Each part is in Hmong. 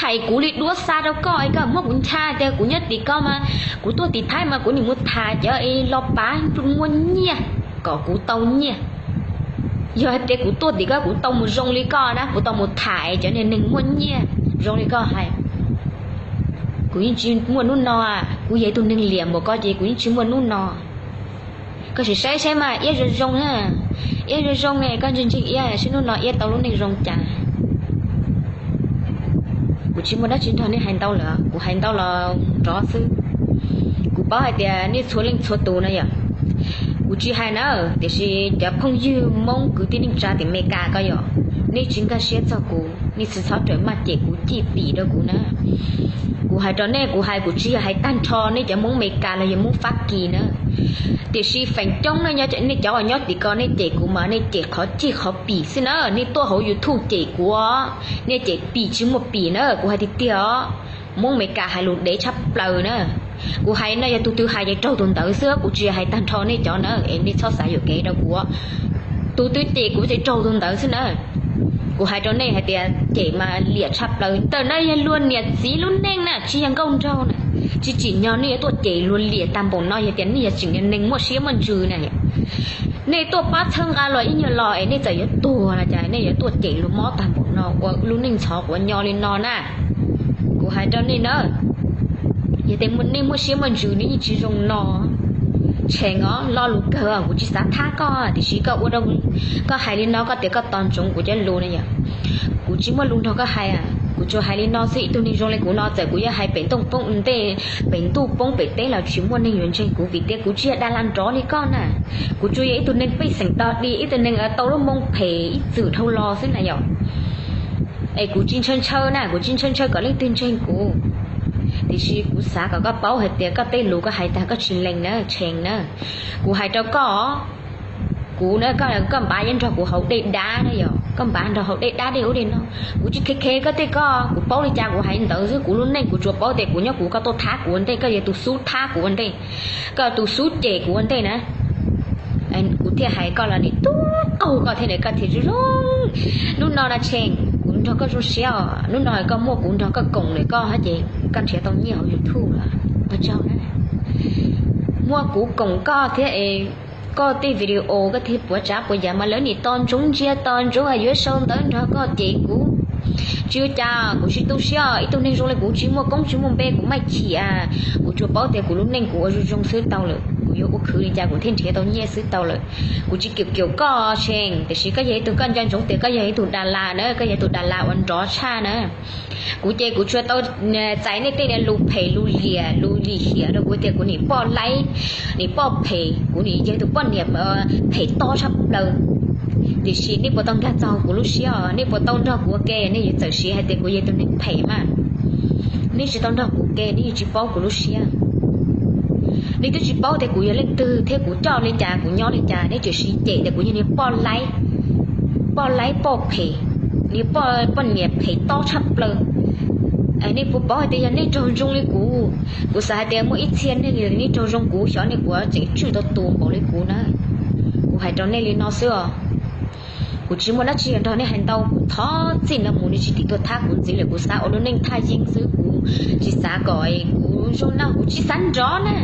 Hais kuv li duab xa rau koj es koj muab kuv ncha tias kuv nyob tim ko mas, kuv tuaj tim Thaib mas kuv nim mus tham cov es los pav muaj nyiaj kom kuv tau nyiaj. Yog hais tias kuv tuaj tim koj kuv tau mus zoo li koj na, kuv tau mus tham cov niag neeg muaj nyiaj zoo li koj hais, kuv yeej tsis muaj hnub no. Kuv yog ib tug neeg liam npaum koj ces kuv yeej tsis muaj hnub no. Koj sim saib saib mas, iab zoo zoo na, iab zoo zoo ne, koj ntseeg ntseeg iab saib hnub no iab tau lub neej zoo cas. Kuv tsis muaj dab tsi nrog nej hais ntau lawm, kuv hais ntau los nrov xwb. Kuv paub hais tias nej txhua leej txhua tus no yom, kuv tsis hais na, tiam sis cov phooj ywg Hmoob kwv tij neej tsa tim Amelikas ko yom, nej tsis nkag siab txog kuv, nej tsis txhob rawm maj cem kuv cim pim rau kuv na. Kuv hais rau nej, kuv hais kuv tsis yog hais tag nrho nej cov Hmoob Amelikas los yog Hmoob Fab Kis na. Tiam sis feem coob nej cov uas nyob tim ko nej cem kuv mas nej cem qhov cim qhov pim xwb na, nej tuaj hauv YouTube cem kuv, nej cem pim tsis muaj pim na, kuv hais tiag tiag os. Hmoob Amelikas hais lus dev tshaj plaws na. Kuv hais no yog tus twg hais ces raug tus ntawd xwb, kuv tsis hais tag nrho nej cov na, es nej txhob xav yuam kev rau kuv. Tus twg cem kuv ces raug tus ntawd xwb na. Kuv hais rau nej hais tias cem mas liam tshaj plaws, ntawm no yog luag niam txiv lub neej na, tsis yog nkauj nraug na. Tsis tsim nyog nej yuav tuaj cem luag liam tag npaum no, yog tias nej yog tseem neeg muaj siab muaj ntsws na, nej tuaj pab txhawb nqa los ib nyuag los es nej txawm yuav tuag los cas nej yuav tuaj cem luag mob tag npaum no ua lub neej ntxhov quav nyo li no na. Kuv hais rau nej na, yog tias nej muaj siab muaj ntsws nej yeej tsis zoo no. Tseem os, lo lus kawg, kuv tsis xav thab koj, tiam sis koj ua rau, koj hais li no koj tias koj tos ntsoov kuv cov lus na yom. Kuv tsis muaj lus nrog koj hais, kuv tsuas hais li no xwb. Ib tug neeg zoo li kuv no txawm kuv yuav hais pem ntuj poob ntej, pem ntuj poob pem teb los tsis muaj neeg yuav ntseeg kuv, vim tias kuv tsis yog das las nrov li koj na. Kuv tsuas yog ib tug neeg pej xeem dog dig, ib tug neeg tau lub moo phem ib txwm dhau los xwb na yom. Es kuv tsis ntshaw ntshaw na, kuv tsis ntshaw ntshaw kom leej twg ntseeg kuv. Tiam sis kuv xav kom koj paub hais tias koj tej lus koj hais tag koj tsis lees na, Tseem na. Kuv hais rau koj, kuv na, koj npav yeej nrog kuv haus dej dab na yom, koj npav nrog haus dej dab dej ub dej no. Kuv tsis khev khev koj tej, koj, kuv paub li cas kuv hais ntawd xwb. Kuv lub neej kuv tsuas paub tias kuv nyob kuv, koj tuaj thab kuv ua ntej, koj yog tus xub thab kuv ua ntej, koj yog tus xub cem kuv ua ntej na. Kuv thiaj hais koj los nim tub qaug koj thiab, koj thiaj zoo zoo. Hnub no na Tseem, kuv nrog koj zoo siab os, hnub no koj muaj kuv nrog koj koom lawm koj ces koj nrhiav tau nyiaj hauv YouTube los ua tsaug na. Muaj kuv koom koj thiab es koj tej video koj thiaj puas tsav puas yam mas lawv nim tos ntsoov ntsia tos ntsoov yuav sau ntawv nrog koj cem kuv. Tsis ua cas, kuv tsis tu siab, ib tug neeg zoo li kuv tsis muaj koob tsis muaj npe kuv maj chim. Kuv tsuas paub tias kuv lub neej kuv ua zoo zoo xwb tau lawm, kuv yuav ua khwv li cas kuv thiaj nrhiav tau nyiaj xwb tau lawm. Kuv tsis kiam kiam koj Tseem, tiam sis koj yog ib tug, koj nco ntsoov tias koj yog ib tug das las na, koj yog tus das las uas nrov tshaj na. Kuv ces kuv tsuas tau txais nej tej lus phem lus liam lus lim hiam rau kuv tias kuv nim poj laib, nim poj phem, kuv nim yog tus poj niam phem tob tshaj plaws. Tiam sis nej puas tau nkag txog kuv lub siab os? Nej puas tau nrog kuv ua ke? Nej yuav txawm siv hais tias kuv yog tus neeg phem mas nej tsis tau nrog kuv ua ke, nej yeej tsis paub kuv lub siab. Nej twb tsis paub tias kuv yog leej twg thiab kuv coj li cas kuv nyob li cas, nej tsuas siv cem tias kuv yog niag poj laib, poj laib poj phem, niag poj niam phem tob tshaj plaws. Nej puas paub hais tias yog nej raug zoo li kuv, kuv xav hais tias muaj ib txhia neeg nej raug zoo kuv xyov nej puas tseem tswj tau tus npaum li kuv na. Kuv hais rau nej li no xwb os. Kuv tsis muaj dab tsi nrog nej hais ntau, kuv thov txim no mus nej tsis tim tuaj thab kuv ntxiv lawm, kuv xav ua lub neej thaj yeeb xwb, kuv tsis xav kom kuv zoo no, kuv tsis xav nrov na.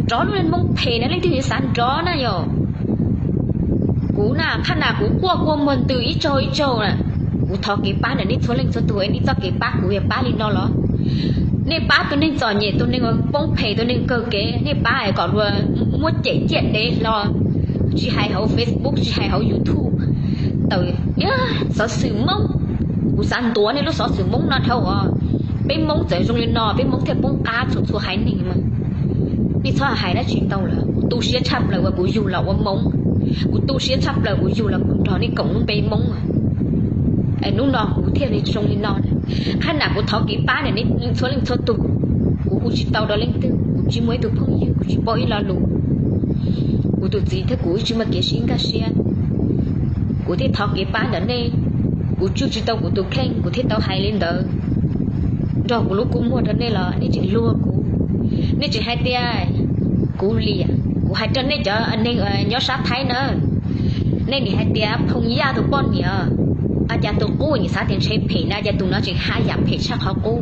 Nrov lub moo phem na, leej twg yuav xav nrov na yom? Kuv na, qhab nas kuv quaj kua muag ntws ib tsaug ib tsaug na. Kuv thov kev pab ntawm nej txhua leej txhua tus, nej txoj kev pab kuv yog pab li no los? Nej pab tus neeg txom nyem, tus neeg uas poob phem, tus neeg kawg kev, nej pab kom luag muab cem ciaj dev hlo, tsis hais hauv Facebook tsis hais hauv YouTube. Tawm xov xwm Hmoob, kuv xav ntuav nej lub xov xwm Hmoob no dhau os. Peb Hmoob txawm zoo li no peb Hmoob thiaj poob qab txhua txhua haiv neeg mas. Nej txhob hais dab tsi ntau lawm, kuv tu siab tshaj plaws uas kuv yug los ua Hmoob, kuv tu siab tshaj plaws kuv yug los kuv nrog nej koom lub npe Hmoob. Hnub no kuv thiaj li zoo li no. Qhab nas kuv thov kev pab ntawm nej txhua leej txhua tus, kuv hu tsis tau rau leej twg, kuv tsis muaj ib tug phooj ywg, kuv tsis paub ib lo lus. Kuv tus txiv thiab kuv tsis muaj kev sib nkag siab. Kuv thiaj thov kev pab ntawm nej, kuv tswj tsis tau kuv tus kheej kuv thiaj tau hais li ntawd nrog kuv lub kua muag rau nej los nej tseem luag kuv. Nej tseem hais tias kuv liam, kuv hais rau nej cov neeg nyob sab Thaib na, nej nim hais tias Phoom Yaj tus poj niam Ua cas tus qub nim xav tias ntshe phem na, ua cas tus no tseem haj yam phem tshaj qhov qub?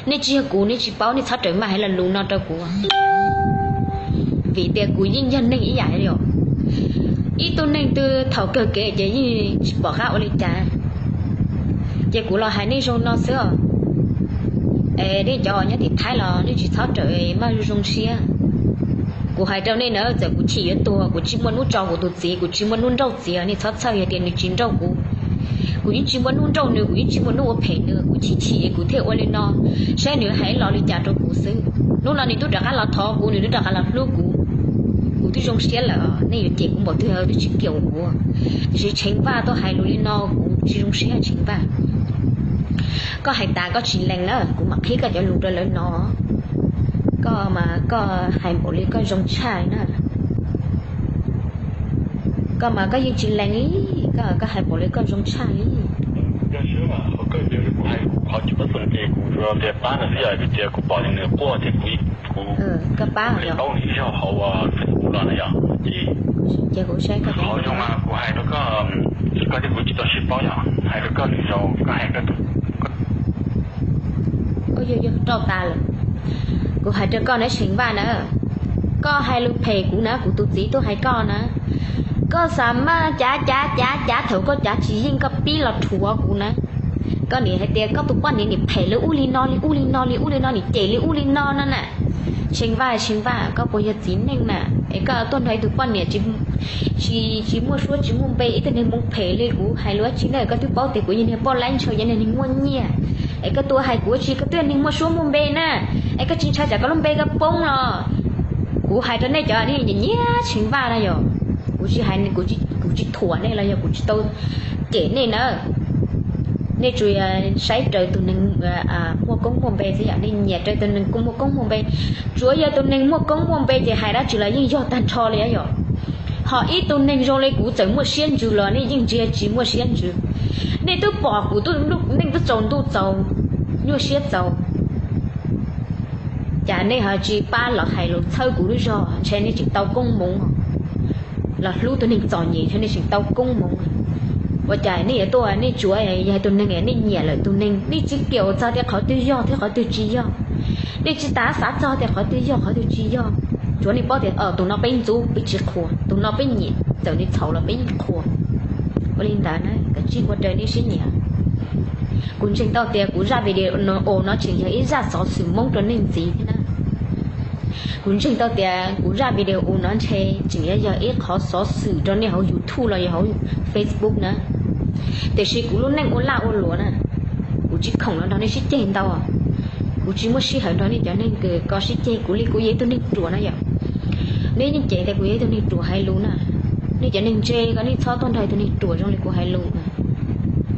Nej tsis yog kuv nej tsis paub, nej txhob rawm maj hais lo lus no rau kuv. Vim tias kuv yeej yog neeg ib yam li os. Ib tug neeg twg thaum kawg kev ces yeej tsis pom qab ua li cas. Ces kuv los hais nej zoo no xwb os. Es nej cov nyob tim Thaib los nej tsis txhob rawm maj zoo siab. Kuv hais rau nej na, txawm kuv chim yuav tuag kuv tsis muaj hnub tso kuv tus txiv, kuv tsis muaj hnub nrauj txiv, nej txhob txhawj hais tias nws tsis nrauj kuv. Kuv yeej tsis muaj hnub nrauj nws, kuv yeej tsis muaj hnub ua phem nws, kuv chim chim kuv thiaj ua li no, saib nws hais los li cas rau kuv xwb. Hnub no nws twb rov qab los thov kuv, nws twb rov qab los hlub kuv, kuv twb zoo siab lawm. Nej yuav cem kuv npaum twg twb tsis kiam kuv. Tiam sis Tsheej Vaj tuaj hais lus li no kuv tsis zoo siab Tsheej Vaj. Koj hais tas koj tsis lees na, kuv mam qhib koj cov lus rau lawv no. Koj mas koj hais npaum li koj zoo tshaj na. Koj mas koj yeej tsis lees li, koj hais npaum li koj zoo tshaj li. Qhov kuv pab no xwb yog tias kuv pom nws quaj thiab kuv, kuv pab nws yog hauv Facebook no yog, ces qhov zoo mas kuv hais rau koj, koj thiab kuv tsis tau sib paub yog hais rau koj nws zoo, koj hais rau tas lawm. Kuv hais rau koj na Tsheej Vaj na, koj hais lus phem kuv na, kuv tus txiv tuaj hais koj na, koj xav maj cav cav cav cav thaum koj cav tsis yeej koj pib los rhuav kuv na. Koj nim hais tias koj tus poj niam nim phem li ub li no li ub li no li ub li no, nim cem li ub li no no na. Tsheej Vaj, Tsheej Vaj, koj puas yog txiv neej na? Es koj tuaj nrog ib tug poj niam tsis, tsis muaj suab tsis muaj npe, ib tug neeg hmoov phem li kuv hais lus dab tsi na? Koj twb paub tias kuv yog niag poj laib ntshaw, yog niag neeg muaj nyiaj, es koj tuaj hais kuv dab tsi? Koj twb yog neeg muaj suab muaj npe na, es koj tsis ntshai tsam koj lub npe koj poob los? Kuv hais rau nej cov nej nyiam nyiam Tsheej Vaj na yog, kuv tsis hais, kuv tsis thuam nej los yog kuv tsis tau cem nej na. Nej tsuas saib raws tus neeg muaj koob muaj npe xwb yom, nej nyiam raws tus neeg muaj koob muaj npe. Tsuav yog tus neeg muaj koob muaj npe ces hais dab tsi los yeej yog tag nrho li yom. Ho ib tug neeg zoo li kuv txawm muaj siab ntsws los nej yeej ntsia tsis muaj siab ntsws. Nej twb pom kuv, nej twb tsaus ntuj txaus, nyuaj siab txaus, cas nej ho tsis pab los hais lus txhawb kuv lub zog, ntshe nej tseem tau koob hmoov. Los hlub tus neeg txom nyem ntshe nej tseem tau koob hmoov. Ua cas nej yuav tuaj, nej tsuav yog tus neeg nej nyiam lawm tus neeg, nej tsis kiam txog tias qhov twg yog thiab qhov twg tsis yog. Nej tsis tas xav txog tias qhov twg yog qhov twg tsis yog. Tsuav nej paub tias tus no peb ntxub peb tsis qhuas, tus no peb nyiam txawm nws txhaum los peb yeej qhuas. Ua li ntawd na kom tsis ua raws nej siab nyiam. Kuv ntseeg tau tias kuv zaj video no tseem yog ib zaj xov xwm Hmoob rau nej ntxiv thiab na. Kuv ntseeg tau tias kuv zaj video no ntshe tseem yog ib qhov xov xwm rau nej hauv YouTube los yog hauv Facebook na. Tiam sis kuv lub neej ua laj ua luam na, kuv tsis khoom los nrog nej sib ceg ntau. Kuv tsis muaj sij hawm nrog nej cov neeg ko sib ceg, kuv li kuv yog ib tug neeg ruam na yom. Nej yeej cem tias kuv yog ib tug neeg ruam hais lus na. Nej cov neeg ntse ko nej txhob tuaj nrog ib tug neeg ruam zoo li kuv hais lus.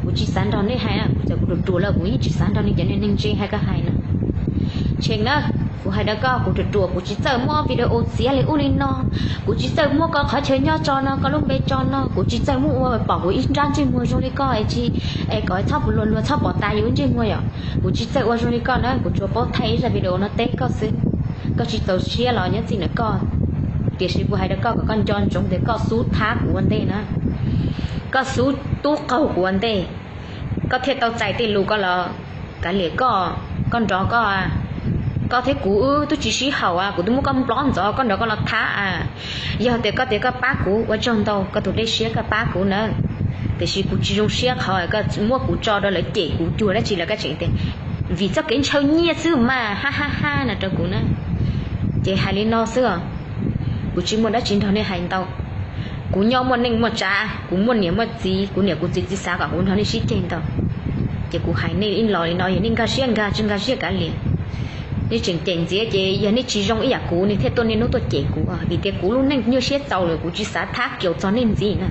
Kuv tsis xav nrog nej hais, kuv txawm kuv ruam ruam los kuv yeej tsis xav nrog nej cov neeg ntse hais ko hais na. Tsheej na, kuv hais rau koj, kuv ruam ruam kuv tsis txawj muab video txiav li ub li no. Kuv tsis txawj muab koj qhov chaw nyob tso no, koj lub npe tso no, kuv tsis txawj muab ua pom kuv ib nrab ntsej muag zoo li koj es tsis, es kom txhob pom luag, luag txhob pom tas yus ntsej muag yom. Kuv tsis txawj ua zoo li koj na, kuv tsuas paub thaij ib zaj video no teb koj xwb. Koj tsis txaus siab los nyob txij ntawm koj, tiam sis kuv hais rau koj kom koj nco ntsoov tias koj xub thab kuv ua ntej na, koj xub tub qaug kuv ua ntej, koj thiaj tau txais tej lus ko los kav liam koj, koj nrov koj. Koj thiab kuv wb twb tsis sib haum, kuv twb muab koj nplob ntxov koj nrov koj los thab a. Yog tias koj tias koj pab kuv ua tsaug ntau, koj tus dej siab koj pab kuv nawb. Tiam sis kuv tsis zoo siab qhov koj muab kuv tso rau lawv cem kuv cuag dab tsi lawm, koj tseem tias vim txoj kev ntshaw nyiaj xwb mas ha ha ha no rau kuv na. Ces hais li no xwb os, kuv tsis muaj dab tsi nrog nej hais ntau. Kuv nyob muaj neej muaj tsav, kuv muaj niam muaj txiv, kuv niam kuv txiv tsis xav kom kuv nrog nej sib ceg ntau. Ces kuv hais nej ib los li no, yog nej nkag siab nkag, tsis nkag siab kav liam. Nej tseem cem ntxiv ces yog nej tsis zoo ib yam kuv nej thiaj tuaj niaj hnub tuaj cem kuv, vim tias kuv lub neej nyuaj siab txaus lawm, kuv tsis xav thab kiag txog nej ntxiv na.